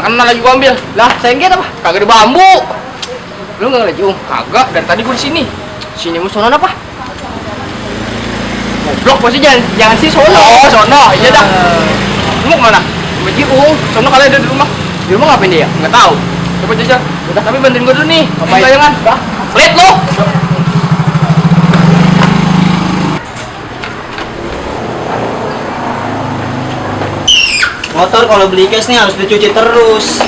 tak kenal lagi gua ambil. Lah, sengget apa? Kagak ada bambu. Lu enggak lagi, kagak. Dari tadi gua di sini. Sini mu sono apa? Goblok pasti jangan sih sono. Oh, sono. Iya dah. Lu mau kemana? Sama Jiung. Sono kalian ada di rumah. Di rumah ngapain dia? Enggak tahu. Coba jajal. Udah, tapi bantuin gua dulu nih. Apa bayangan? Lihat lu. Motor kalau beli cash nih harus dicuci terus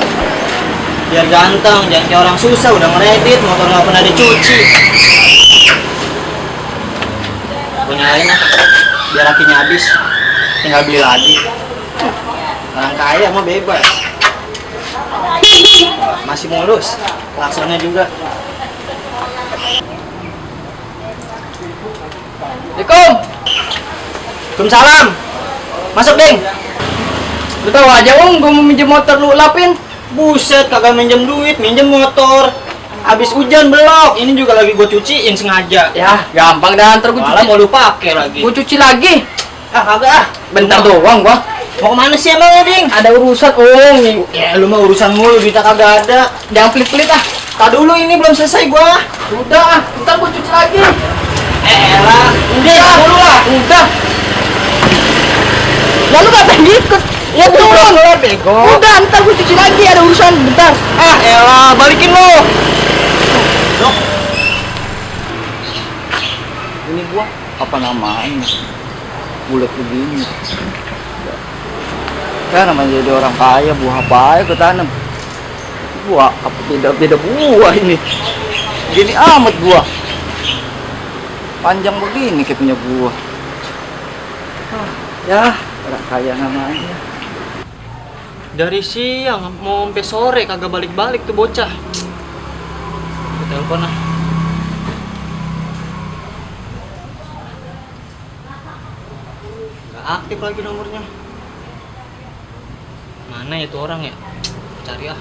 biar ganteng, jangan kayak orang susah udah ngeredit motor nggak pernah dicuci. Gue nyalain lah biar akinya habis, tinggal beli lagi. Orang kaya mah bebas, masih mulus klaksonnya juga. Assalamualaikum. Waalaikumsalam, masuk Ding. Lu tahu aja gua mau minjem motor lu lapin. Buset, kagak minjem duit, minjem motor. Habis hujan belok, ini juga lagi gue cuciin sengaja. Ya, gampang dah, ntar gua Malah cuci. mau lu pakai lagi. Gua cuci lagi. Ah, kagak ah. Bentar doang gua. Mau kemana sih emang ya, Ding? Ada urusan, Ya, lu mah urusan mulu, duitnya kagak ada. Jangan pelit-pelit ah. Tak dulu ini belum selesai gua. Udah ah, ntar gua cuci lagi. Elah, udah dulu lah. Udah. Lalu ngapain ngikut? Ya turun. Bego. Udah, ntar gua cuci lagi, ada urusan bentar. Ah, elah, balikin lu. Dok. Ini gua apa namanya? Bulat begini. Kan namanya jadi orang kaya, buah apa aja gua tanam. Buah apa beda buah ini. Gini amat buah. Panjang begini kayak punya buah. Ya, orang kaya namanya. Dari siang mau sampai sore kagak balik-balik tuh bocah. Gua telepon lah. Gak aktif lagi nomornya. Mana ya tuh orang ya? Cari ah.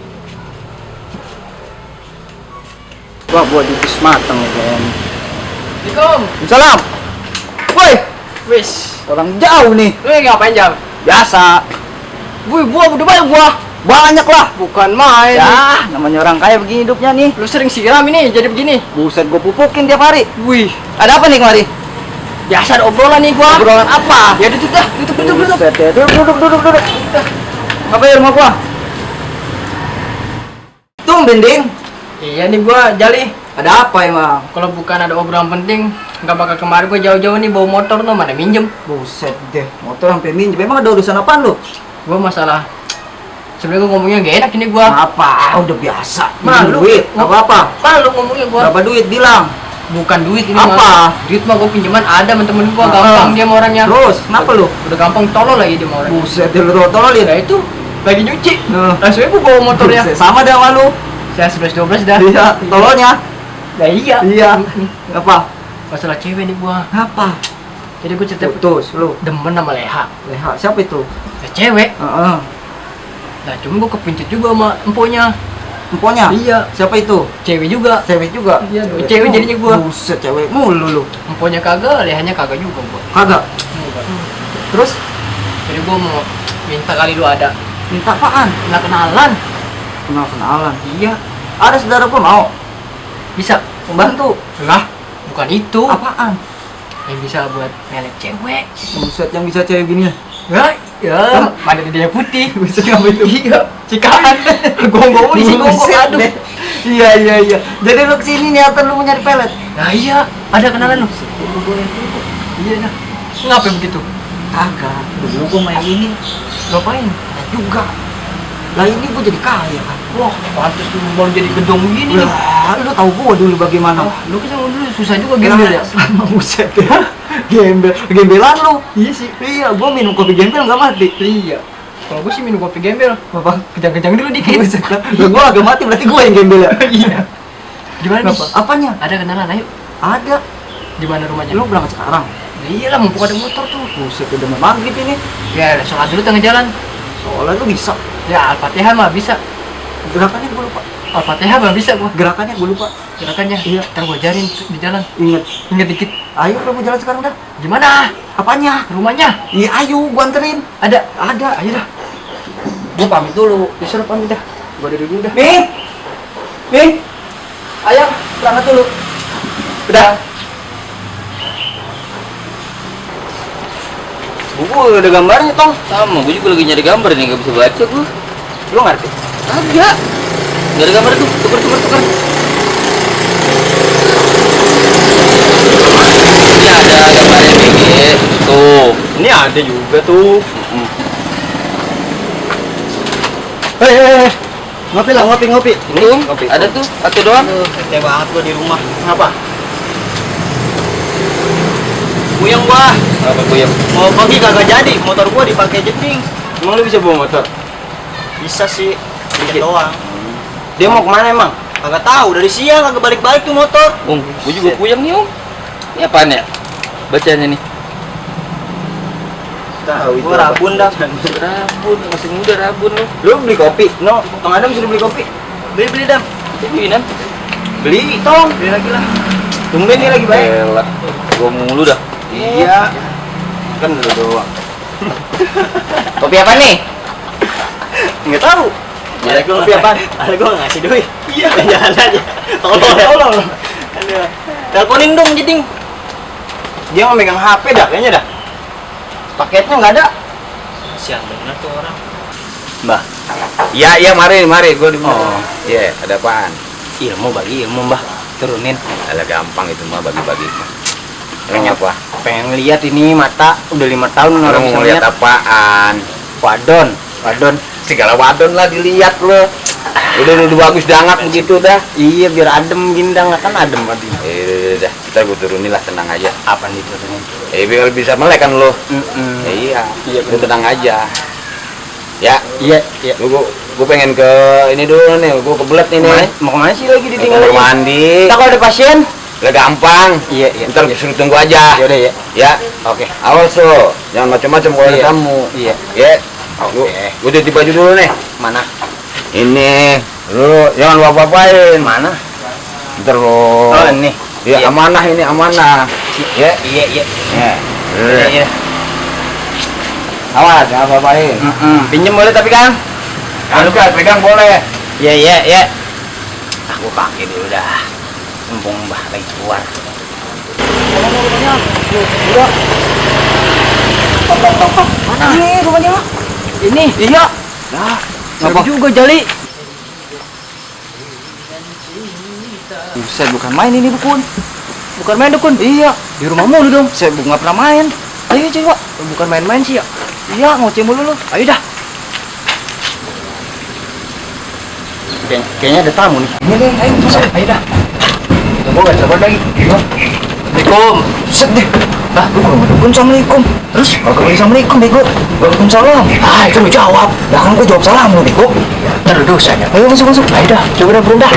Wah, buah dibis matang ya kayaknya. Assalamualaikum. Salam. Woi, Wis. orang jauh nih. Lu lagi ngapain jam? Biasa. Wih, buah udah banyak buah. Banyak lah. Bukan main. Ya, namanya orang kaya begini hidupnya nih. Lu sering siram ini jadi begini. Buset, gue pupukin tiap hari. Wih, Ada apa nih kemari? biasa ada obrolan nih gua. Obrolan apa? Ya duduk dah, duduk. Buset ya, duduk. Apa ya rumah gua? Tumben, Ding. Iya nih gua Jali. Ada apa emang? Kalau bukan ada obrolan penting, nggak bakal kemari gua jauh-jauh nih bawa motor tuh mana minjem. Buset deh, motor sampai minjem. Emang ada urusan apaan lu? Gua masalah sebenarnya gua ngomongnya gak enak ini gua. Apa? Udah biasa. Malu. Duit, apa-apa. Malu ngomongnya gua. Berapa duit bilang? Bukan duit ini Apa? mah. Duit mah gua pinjaman ada sama temen gua, gampang dia sama orangnya. Terus, kenapa lu? Udah gampang tolol lagi dia sama orangnya. Buset deh, lu tololin. Ya itu lagi nyuci. Nah. Langsung gua bawa motornya. Buset, sama deh sama lu. Saya 11-12 dah. Iya, tololnya. Ya iya. Iya. Apa? Masalah cewek nih gua. Apa? Jadi gua cerita Putus lu. demen sama Leha. Leha, siapa itu? Ya, cewek. Heeh. Nah, cuma gua kepincut juga sama emponya. Emponya? Iya. Siapa itu? Cewek juga. Cewek juga? Iya, cewek jadinya gua. Buset, cewek mulu lu. Emponya kagak, Lehanya kagak juga gua. Kagak? Terus? Jadi gua mau minta kali lu ada. Minta apaan? Nah, kenalan. Kenal-kenalan. Iya. Ada saudara gua mau. Bisa. Membantu. Lah, bukan itu. Apaan? Yang bisa buat melet cewek. Buset, yang bisa cewek gini ya? Ya, mana dia putih. Buset, apa itu? Iya, cikaan. Gonggong di sini Buset aduh. deh. Iya. Jadi lu kesini niatan lu mau nyari pelet? Nah iya, ada kenalan lu. Iya nah. Ngapain begitu? Kagak. Dulu gua main ini. Ngapain? Nah juga. Lah ini gua jadi kaya kan. Wah, pantes lu baru jadi gedong begini nih. Lah, lu tahu gua dulu bagaimana? Wah, lu kan dulu susah juga gembel ya. Buset ya. Gembelan lu. Iya sih. Iya, gua minum kopi gembel nggak mati. Iya. Kalau gue sih minum kopi gembel. Apa? Kejang-kejang dulu dikit. Buset lah. Lah gua agak mati berarti gua yang gembel ya. Iya. Gimana nih? Kenapa? Apanya? Ada kenalan, ayo. Ada. Di mana rumahnya? Lu berangkat sekarang? Iya lah, mumpung ada motor tuh. Buset, udah mau maghrib ini. Ya, sholat dulu tengah jalan. Soalnya lu bisa. Ya, Al-Fatihah mah bisa. Gerakannya gua lupa. Al-Fatihah mah bisa gua. Gerakannya gua lupa. Gerakannya. Iya. Ntar gua ajarin di jalan. Ingat. Ingat dikit. Ayo lu mau jalan sekarang dah. Gimana? Apanya? Rumahnya? Iya, ayo gua anterin. Ada? Ada. Ayo dah. Gue pamit dulu. Disuruh pamit dah. Gue dari dulu dah. Ming, ayo berangkat dulu. Udah. Buku udah gambarnya tong. Sama, gue juga lagi nyari gambar nih, gak bisa baca gue. Lu ngerti? Agak. Gak ada gambar tuh, tuker. Ini ada gambarnya BG. Tuh. Ini ada juga tuh. Hei, ngopi lah, ngopi. Ini Kopi. ada tuh, satu doang. Bete banget gua di rumah. Kenapa? Puyeng gua. Apa gue yang Mau pergi kagak jadi, motor gua dipakai jeding. Emang lu bisa bawa motor? Bisa sih, dikit doang. Dia mau kemana emang? Kagak tahu, dari siang kagak balik-balik tuh motor. gue juga puyeng nih om. Ini apaan ya? Bacanya nih. Tahu Gua rabun dah. Rabun, masih muda rabun lu. Lu beli kopi? No, Bang Adam suruh beli kopi. Beli dam. Beliin Beli, tong. Beli lagi lah. Tumben nih lagi baik. Elah, gue mulu dah. Iya. Kan lu doang. Kopi apa nih? Enggak tahu. Ada kopi apaan? Ada gua ngasih duit. Iya, jalan aja. Tolong. Aduh. Teleponin dong jeding. Dia mau megang HP dah kayaknya dah. Paketnya nggak ada. Siang bener tuh orang. Mbah. Iya, mari, gue di Oh. Iya, ada apaan? Ilmu bagi ilmu, Mbah. Turunin. Alah gampang itu mah bagi-bagi. Pengen Emang apa? Pengen lihat ini mata udah 5 tahun Orang orang mau bisa ngeliat lihat. apaan? Wadon. Segala wadon lah dilihat lo. Udah bagus dangat begitu dah. Iya, biar adem gini dah, nggak kan adem tadi. Udah, kita gue turunin lah, tenang aja. Apa nih turunin? Biar bisa melek kan lo. Iya, Lu tenang aja. Ya, Iya. gue pengen ke ini dulu nih, gue kebelet nih nih. Mau kemana sih lagi Ke ditinggal kamar aja? mandi. Kita kalau ada pasien? Lah gampang. Iya. Ntar suruh tunggu aja. Ya udah ya. Ya, Oke. awas lo, jangan macam-macam kalau ada Iya. tamu. Iya. Ya, Oke. gue cuci baju dulu nih. Mana? Ini, lu jangan lu apa-apain. Mana? Ntar lo. Oh, ini. Ya, Iya. amanah ini amanah. Ya, Iya. ya. Iya. Awas, jangan apa-apain. Pinjem boleh tapi Kang? Kan, pegang boleh. Iya. Aku pakai dulu dah. Mumpung Mbah lagi keluar. Mana? Ini rumahnya. Ini. Iya. Nah, Ngapa? juga Jali. Buset, bukan main ini dukun. Bukan main dukun. Iya. Di rumahmu lu dong. Saya nggak pernah main. Ayo coba. Bukan main-main sih ya. Iya, ngoceh mulu lu. Ayo dah. Kayaknya ada tamu nih. Ini, ayo masuk. Ayo dah. Tunggu nggak sabar lagi. Assalamualaikum. Set deh. Ah, Assalamualaikum. Terus? Assalamualaikum, bego. Waalaikumsalam. Ah, itu lu jawab. Lah kan gua jawab salam lu, bego. Ntar dulu saya. Ayo masuk. Ayo dah. Coba dah, bro dah.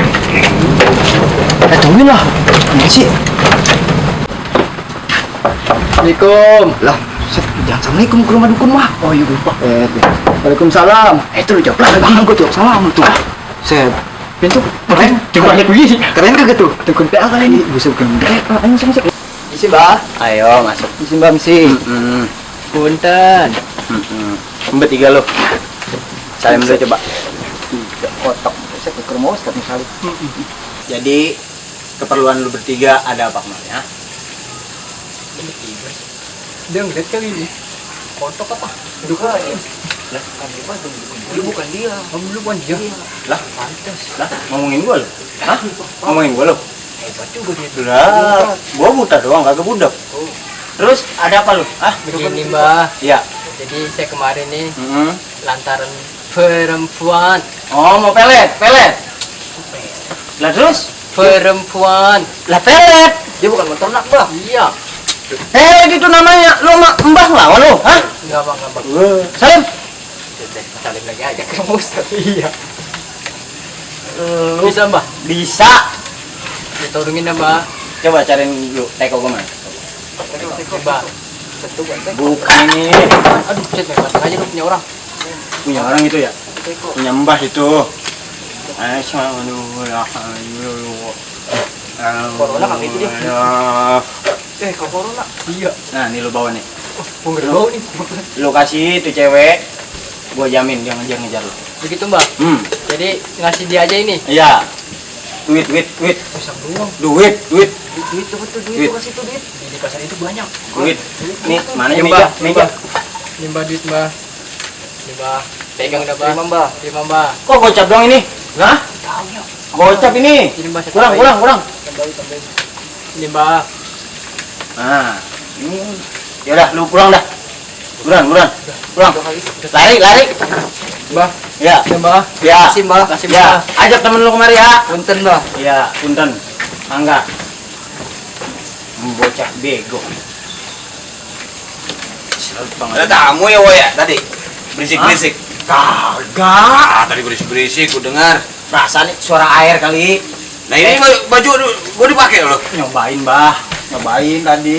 Tungguin lah. Ini sih. Assalamualaikum. Lah, set, jangan assalamualaikum ke rumah dukun mah. Oh iya lupa. Waalaikumsalam. Itu lu jawab lah, bang. Gua jawab salam lu tuh. Set. Pintu keren. Coba lihat begini. Keren kagak tuh? Dukun PA kali ini. Bisa bukan PA. Ayo masuk. Misi, Mbak. Ayo masuk. Misi, Mbak, misi. Punten. Bertiga lo. Salim dulu coba. Kotok. Saya ke rumah Ustaz Musalim. Jadi keperluan lu bertiga ada apa kemarin ya? Bertiga. Dia ngeliat kali ini. Kotok apa? Duka aja. Lah, kan dia bukan dia. Lu bukan dia. Lah, pantas. Lah, ngomongin gua lo. Hah? Ngomongin gua lo. Hebat juga dia. Lah, gua buta doang, kagak budak. Terus ada apa lu? Ah, Begini Mbah, Iya. jadi saya kemarin nih lantaran perempuan, Oh, mau pelet. Lah terus? perempuan, Lah pelet. Dia bukan motor nak, Mbah. iya, Gitu namanya. Lu sama Mbah lawan lu, hah? nggak bang, Salim. salim lagi aja ke Ustaz. Iya, Lu bisa Mbah, bisa. ditolongin ya Mbah, Coba cariin dulu teko gua mana? Mbah, Bukan ini. aduh, cet, matang aja lu punya orang, Punya orang itu ya? teko, Punya Mbah itu. Corona kali itu dia. kau corona, iya, Nah, ini lu bawa nih. nggak bau nih, Lu kasih itu cewek Gua jamin dia ngejar lu. Begitu mbak. Jadi ngasih dia aja ini. Iya. Duit. Pisang doang. Duit. Duit betul duit. Duit. Tuh kasih tuh duit. Di pasar itu banyak. Duit. Nih, mana Ini, meja? Mbak. Meja. Ini mbak duit mbak. Ini mbak. Pegang dah mbak. Terima mbak. Kok gocap doang ini? Hah? Tahu ya. Gocap ini. Ini mbak. Kurang. Tambahin. Ini mbak. Nah, ini. Ya udah, lu pulang dah. Pulang. Lari. Mbak. Ya. Ya mbak. Ya. Kasih mbak. Kasih Ya, mbak. ajak temen lu kemari ya. Punten mbak. Ya, punten. Mangga. Bocah bego. Selalu banget. Ada tamu ya, Woy ya, tadi? Berisik-berisik. Kagak. Tadi berisik-berisik, ku dengar. Perasaan suara air kali. Nah ini baju gua dipakai loh. Nyobain, Bah. Nyobain tadi.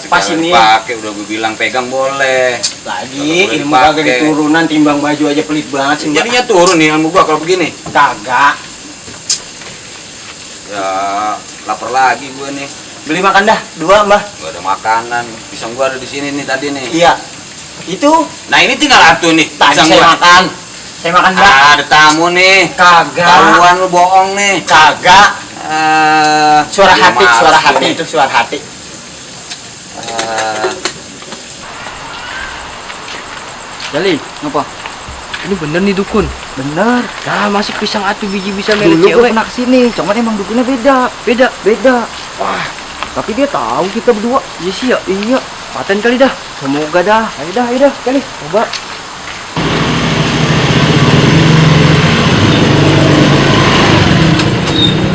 Pas ini. Pakai udah gue bilang pegang boleh. Lagi Boleh ilmu kagak dipakai. diturunan timbang baju aja pelit banget sih, Mbak. Jadinya turun nih ilmu gua kalau begini. Kagak. Ya lapar lagi gua nih. Beli makan dah, 2, Mbah. Gua ada makanan. Pisang gua ada di sini nih tadi nih. Iya. Itu Nah ini tinggal satu nih. tadi Pisang saya gua. makan. Saya makan, Mbah. Ada tamu nih. Kagak. Taruhan lu bohong nih. Kagak. Suara dia hati, males suara gua hati nih. itu suara hati. Jali, ngapa? Ini bener nih dukun. Bener. Nah masih pisang atu biji bisa milih Dulu gue cewek. pernah kesini, cuman emang dukunnya beda. Wah, tapi dia tahu kita berdua. Iya sih ya. Iya, Paten kali dah. semoga dah. Ayo dah, Jali, coba.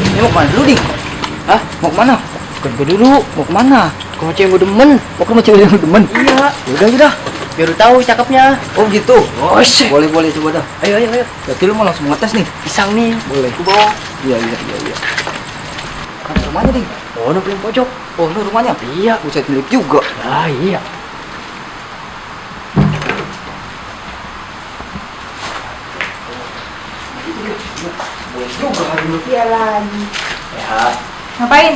Ini mau kemana dulu, Ding? Hah? Mau kemana? Bukan gue dulu, mau kemana? Kau cewek gue demen. Mau ke rumah cewek yang lu demen? Iya. Yaudah. Biar lu tahu cakepnya. Oh gitu? Oh, sih. Boleh, coba dah. Ayo. Berarti lu mau langsung ngetes nih? Pisang nih. Boleh. Aku bawa. Iya. Kan rumahnya, Ding? Oh, no paling pojok. Oh, lu rumahnya? Iya. Buset, milik juga. Ah, iya. Iya lagi. Ya, Ngapain?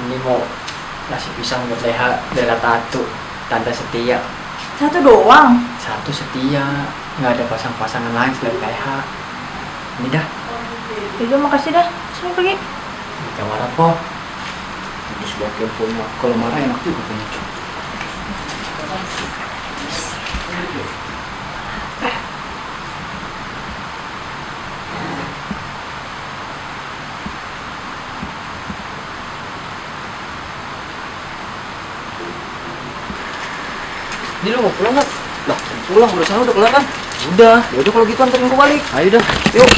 ini mau ngasih pisang buat Leha dari Tatu. Tante setia. Satu doang. Satu setia. Nggak ada pasang-pasangan lain selain Leha. Ini dah. Jadi makasih dah. Sini pergi. Jangan marah kok. Terus buat teleponnya. Kalau marah enak juga punya cowok. Ini lu mau pulang nggak? Lah, pulang udah sana udah kelar kan? Udah. Yaudah kalau gitu anterin gua balik. Ayo dah. Yuk.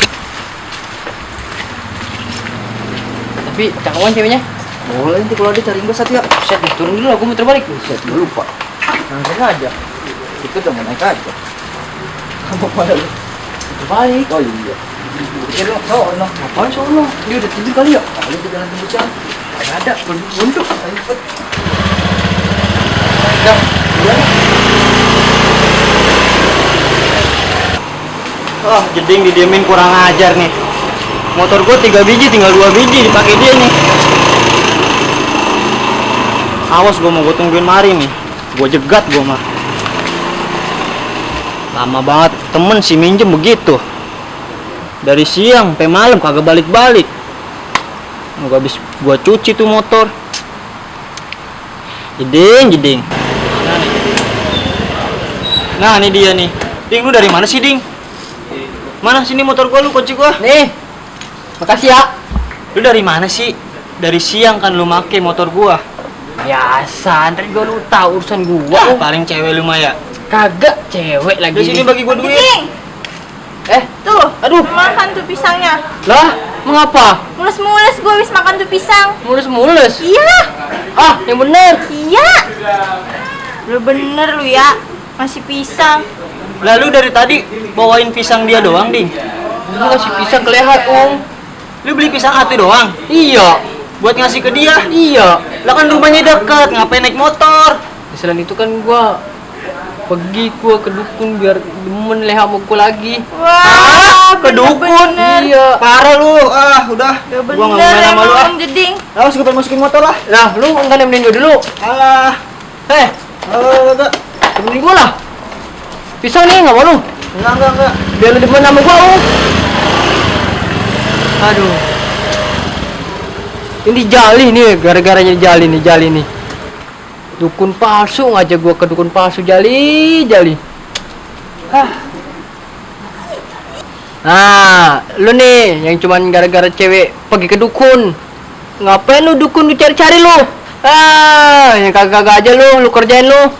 Tapi cakapan ceweknya. Boleh nanti kalau ada cariin gua satu ya. Set, turun dulu aku muter balik. Buset, gua lupa. Langsung aja. Kita udah mau naik aja. Kamu pada lu? Muter balik. Oh iya. Ya lu, sono. Ngapain sono? Dia udah tidur kali ya? Kali di jalan tembusan. Nggak ada, buntuk. Ayo cepet. Dah, Oh, jeding didiemin kurang ajar nih. Motor gua 3 biji, tinggal 2 biji dipakai dia nih. Awas gua mau gua tungguin mari nih. Gua jegat gua mah. Lama banget temen si minjem begitu. Dari siang sampai malam kagak balik-balik. Nggak habis gua cuci tuh motor. Jeding. Nah, ini dia nih. Ding, lu dari mana sih, Ding? Mana sini motor gua, lu kunci gua? nih. Makasih ya. Lu dari mana sih? Dari siang kan lu make motor gua. Biasa, ntar juga lu tahu urusan gua. Paling cewek lu mah ya. Kagak, cewek lagi. Di sini bagi gua duit. Ding, tuh. Aduh. Makan tuh pisangnya. Lah, mengapa? Mules-mules gue habis makan tuh pisang. Mulus-mulus. Iya. Ah, yang bener. Iya. Lu bener lu ya. Masih pisang. Lalu dari tadi bawain pisang dia doang, Ding. Lu ngasih pisang ke Leha, Om. Lu beli pisang satu doang Iya. buat ngasih ke dia. Iya. Lah kan rumahnya deket, ngapain naik motor? Selain itu kan gua pergi ke dukun biar demen Leha sama gua lagi. Wah, ke dukun? bener-bener. Iya. Parah lu. Udah. Gak Gua nggak mau bener main sama lu ah. emang jeding. Awas gua pengen masukin motor lah. Nah, lu enggak nemenin gua dulu. Alah. Heh, Enggak. temenin gua lah. Pisau nih, nggak mau lu? Enggak. Biar lu demen sama gua, Aduh. Ini jali nih, gara-garanya jali nih. Dukun palsu, ngajak gua ke dukun palsu, jali. Nah, lu nih yang cuman gara-gara cewek pergi ke dukun. Ngapain lu dukun lu cari-cari lu? Yang kagak aja lu kerjain lu.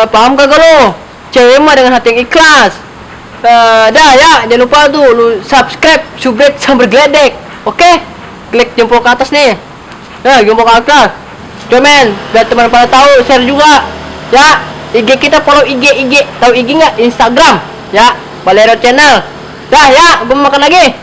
Paham kagak lu? Cewek mah dengan hati yang ikhlas. Dah ya, jangan lupa tuh lu subscribe, subrek sambil geledek. Oke? Klik jempol ke atas nih. Jempol ke atas. Komen, biar teman pada tahu, share juga. Ya, IG kita follow IG. Tahu IG nggak? Instagram. Ya, Balero Channel. Dah ya, gue mau makan lagi.